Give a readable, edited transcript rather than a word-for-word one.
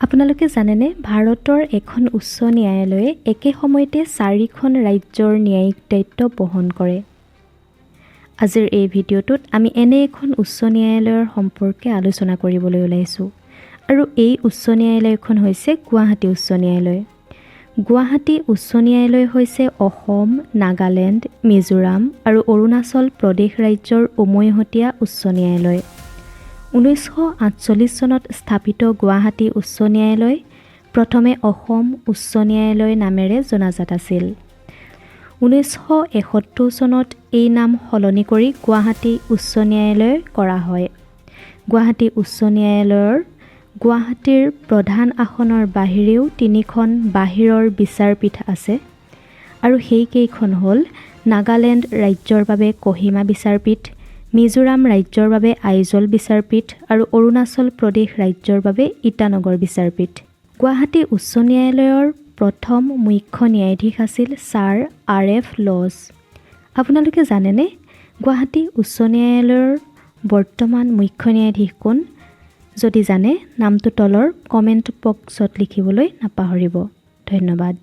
আপোনালোকে জানেনে, ভাৰতৰ এখন উচ্চ ন্যায়ালয়ে একে সময়তে চাৰিখন ৰাজ্যৰ ন্যায়িক দায়িত্ব বহন কৰে? আজিৰ এই ভিডিঅ'টোত আমি এনে এখন উচ্চ ন্যায়ালয়ৰ সম্পৰ্কে আলোচনা কৰিবলৈ ওলাইছোঁ আৰু এই উচ্চ ন্যায়ালয়খন হৈছে গুৱাহাটী উচ্চ ন্যায়ালয়। গুৱাহাটী উচ্চ ন্যায়ালয় হৈছে অসম, নাগালেণ্ড, মিজোৰাম আৰু অৰুণাচল প্ৰদেশ ৰাজ্যৰ উমৈহতীয়া উচ্চ ন্যায়ালয়। 1948 চনত স্থাপিত গুৱাহাটী উচ্চ ন্যায়ালয় প্ৰথমে অসম উচ্চ ন্যায়ালয় নামেৰে জনাজাত আছিল। 1971 চনত এই নাম সলনি কৰি গুৱাহাটী উচ্চ ন্যায়ালয় কৰা হয়। গুৱাহাটী উচ্চ ন্যায়ালয়ৰ গুৱাহাটীৰ প্ৰধান আসনৰ বাহিৰেও তিনিখন বাহিৰৰ বিচাৰপীঠ আছে আৰু সেইকেইখন হ'ল নাগালেণ্ড ৰাজ্যৰ বাবে কহিমা বিচাৰপীঠ, মিজোৰাম ৰাজ্যৰ বাবে আইজল বিচাৰপীঠ আৰু অৰুণাচল প্ৰদেশ ৰাজ্যৰ বাবে ইটানগৰ বিচাৰপীঠ। গুৱাহাটী উচ্চ ন্যায়ালয়ৰ প্ৰথম মুখ্য ন্যায়াধীশ আছিল ছাৰ আৰ এফ লজ। আপোনালোকে জানেনে গুৱাহাটী উচ্চ ন্যায়ালয়ৰ বৰ্তমান মুখ্য ন্যায়াধীশ কোন? যদি জানে, নামটো তলৰ কমেণ্ট বক্সত লিখিবলৈ নাপাহৰিব। ধন্যবাদ।